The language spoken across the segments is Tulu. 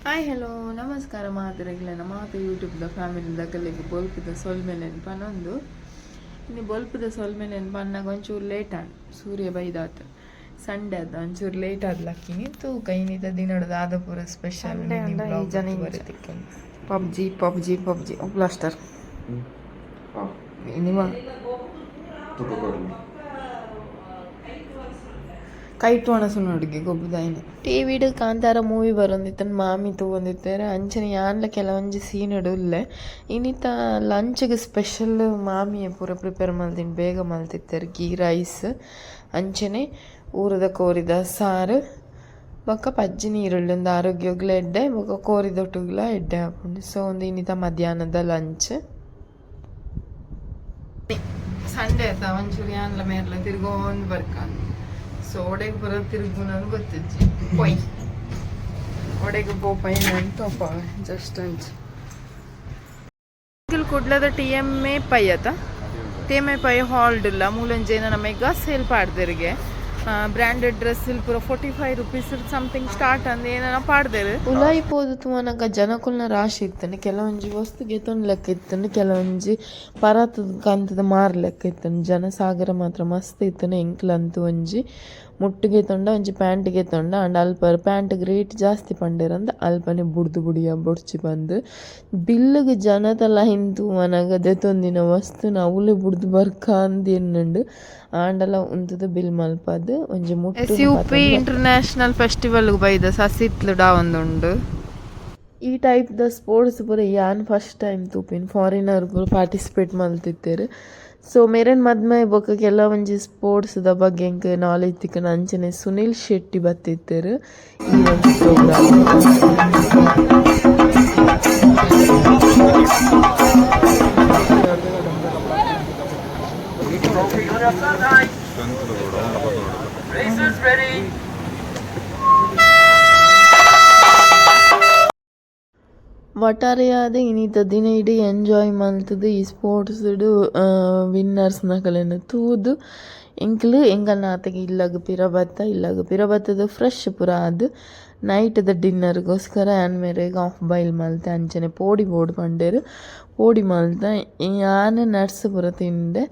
ಹಾಯ್, ಹಲೋ, ನಮಸ್ಕಾರ ಮಾತೆರೆಗ್ಲೆನ, ಮಾತ ಯೂಟ್ಯೂಬ್ದ ಫ್ಯಾಮಿಲಿ ದಕಲೆಗ್ ಬೊಲ್ಪುದ ಸೊಲ್ಮೆಲೆನ್ ಪನೊಂದು, ಇನಿ ಬೊಲ್ಪುದ ಸೊಲ್ಮೆಲೆನ್ ಪನ್ನಗ ಒಂಚೂರು ಲೇಟ್ ಆಂಡ್. ಸೂರ್ಯ ಬೈದಾತ್ ಸಂಡೆ ಅದ, ಒಂಚೂರು ಲೇಟ್ ಆದ್ ಲಕ್ಕಿನಿ. ತೂಕ, ಇನ್ನಿತ ದಿನಡ್ ದಾದ ಪೂರ special. PUBG, PUBG, PUBG, blaster ನಿಮ್ಮ ಕೈಟ್ ಒಣಸುನ ಅಡುಗೆ ಗೊಬ್ಬುದಾಯಿನ. ಟಿವಿಡ್ ಕಾಂತಾರ ಮೂವಿ ಬರೊಂದಿತ್ತನ್, ಮಾಮಿ ತೂವೊಂದಿತ್ತೆರ್. ಅಂಚನೆ ಯಾನ್ಲ ಕೆಲವೊಂಜಿ ಸೀನ್ ಉಲ್ಲೆ. ಇನ್ನಿತ ಲಂಚ್ಗೆ ಸ್ಪೆಷಲ್ ಮಾಮಿಯೇ ಪೂರ ಪ್ರಿಪೇರ್ ಮಲ್ದಿನ, ಬೇಗ ಮಲ್ತಿತ್ತೆರ್. ಗೀ ರೈಸ್, ಅಂಚನೆ ಊರದ ಕೋರಿದ ಸಾರು ಬೊಕ್ಕ ಪಜ್ಜಿ ನೀರುಳ್ಳಿ. ಉಂದು ಆರೋಗ್ಯಗ್ಲ ಎಡ್ಡೆ, ಬೊಕ್ಕ ಕೋರಿದೊಟ್ಟುಗ್ಲ ಎಡ್ಡೆ ಆಪುಂಡು. ಸೊ ಒಂದು ಇನ್ನಿತ ಮಧ್ಯಾಹ್ನದ ಲಂಚ್. ಸಂಡೆ ಆಯ್ತಾ, ಒಂಚೂರು ಯಾನ್ಲ ಮೇರ್ಲ ತಿರ್ಗೊಂದು ಬರ್ಕಾನ್. ಸೊ ಒಡೆಗ್ ಪೂರ ತಿರುಗುನಂದು ಗೊತ್ತಿಜ್ಜಿ. ಪೊಯ್, ಒಡೆಗ್ ಪೋಪೈ ತೋಪ. ಜಸ್ಟ್ ಅಂಚ ಕುಡ್ಲದ ಟಿ.ಎಂ.ಎ ಪೈ ಅತ, ಟಿ.ಎಂ.ಎ ಪೈ ಹಾಲ್ಡ್ ಇಲ್ಲ. ಮೂಲೊಂಜಿ ಏನನ ಮೆಗಾ ಸೇಲ್ ಪಾಡ್ದೆರ್ಗೆ. ಬ್ರ್ಯಾಂಡೆಡ್ ಡ್ರೆಸ್ ಪೂರ ₹45 ಸಮಥಿಂಗ್ ಸ್ಟಾರ್ಟ್ ಅಂದ್ ಏನನ ಪಾಡ್ದೆರ್. ಉಲಾಯಿ ಪೋದು ತೂವನಗ ಜನಕುಲ್ನ ರಾಶಿ ಇತ್ತಂಡ್. ಕೆಲವೊಂಜಿ ವಸ್ತು ಗೆತೊನ್ ಲೆಕ್ಕ ಇತ್ತಂಡ್, ಕೆಲವೊಂಜಿ ಪರತ್ ಕಂತದ ಮಾರ್ ಲೆಕ್ಕ ಇತ್ತಂಡ್. ಜನಸಾಗರ ಮಾತ್ರ ಮಸ್ತ್ ಇತ್ತಂಡ್. ಎಂಕ್ಲಂತೂ ಒಂಜಿ ಮುಟ್ಟು ಗೆತೊಂಡ, ಒಂಜಿ ಪ್ಯಾಂಟ್ ಗೆತೊಂಡ. ಅಂಡ ಅಲ್ಪ ಪ್ಯಾಂಟ್ ರೇಟ್ ಜಾಸ್ತಿ ಪಂಡೆರಂದ್ ಅಲ್ಪನೆ ಬುಡ್ದು ಬುಡಿಯ, ಬೊಡ್ಚಿ ಪಂದ್. ಬಿಲ್ಲುಗ್ ಜನತ ಲೈನ್ ತೂವನಗ ದೆತೊಂದಿನ ವಸ್ತುನ ಅವುಲೆ ಬುಡ್ದು ಬರ್ಕ ಅಂದ್ ಎನ್ನುಂಡು. ಆಂಡಲ ಉಂತುದು ಬಿಲ್ ಮಲ್ಪದ್ ಒಂಜಿ ಮುಟ್ಟು. ಎಸ್.ಯು.ಪಿ ಇಂಟರ್ನ್ಯಾಷನಲ್ ಫೆಸ್ಟಿವಲ್ ಬೈದ ಸಸಿತ್ಲುಡ ಒಂದುಂಡು. ಈ ಟೈಪ್ ದ ಸ್ಪೋರ್ಟ್ಸ್ ಪೂರ ಯಾನ್ ಫಸ್ಟ್ ಟೈಮ್ ತೂಪಿನ್. ಫಾರಿನರ್ ಪೂರ ಪಾರ್ಟಿಸಿಪೇಟ್ ಮಲ್ತಿತ್ತೆರ್. ಸೊ ಮೇರೆನ್ ಮದ್ಮೆ ಬೊಕ್ಕ ಕೆಲವೊಂಜಿ ಸ್ಪೋರ್ಟ್ಸ್ ದ ಬಗ್ಗೆ ಎಂಕ್ ನಾಲೆಜ್ ತಿಕ್ಕುನ. ಅಂಚನೆ ಸುನಿಲ್ ಶೆಟ್ಟಿ ಬತ್ತಿತ್ತೆರ್ ಈ ಒಂಜಿ ಪ್ರೋಗ್ರಾಮ್. ಒಟ್ಟಾರೆಯಾದ್ ಇನಿತ ದಿನ ಇಡೀ ಎಂಜಾಯ್ ಮಲ್ತುದು, ಈ ಸ್ಪೋರ್ಟ್ಸ್ ಡ್ ವಿನ್ನರ್ಸ್ ನಕಲೆನ್ ತೂದು, ಎಂಕ್ಲು ಎಂಕಲ್ನ ಆತೆಗ್ ಇಲ್ಲಗ್ ಪಿರ ಬತ್ತ. ಇಲ್ಲಗ್ ಪಿರ ಬತ್ತುದು ಫ್ರೆಶ್ ಪೂರ ಆದ್ ನೈಟ್ ದ ಡಿನ್ನರ್ ಗೋಸ್ಕರ ಯಾನ್ ಮೇರೆಗ್ ಹಾಫ್ ಬಾಯ್ಲ್ ಮಲ್ತೆ. ಅಂಚನೆ ಪೋಡಿ ಬೋಡು ಪಂಡೆರ್, ಪೋಡಿ ಮಲ್ತೆ. ಯಾನ್ ನಟ್ಸ್ ಪೂರ ತಿಂದೆ.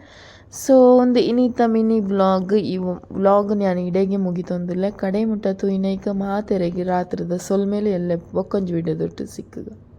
ಸೊ ಒಂದು ಇನಿತ ಮಿನಿ ವ್ಲಾಗ್. ಈ ವ್ಲಾಗ್ ಯಾನ್ ಇಡೆಗೆ ಮುಗಿತೊಂದುಲ್ಲೆ. ಕಡೆ ಮುಟ್ಟ ತೂಯಿನೈಕ್ ಮಾತೆರೆಗ್ ರಾತ್ರಿದ ಸೊಲ್ಮೆಲು. ಎಲ್ಲೆ ಬೊಕ್ಕೊಂಜಿ ವಿಡಿಯೋದೊಟ್ಟು ಸಿಕ್ಕುಗ.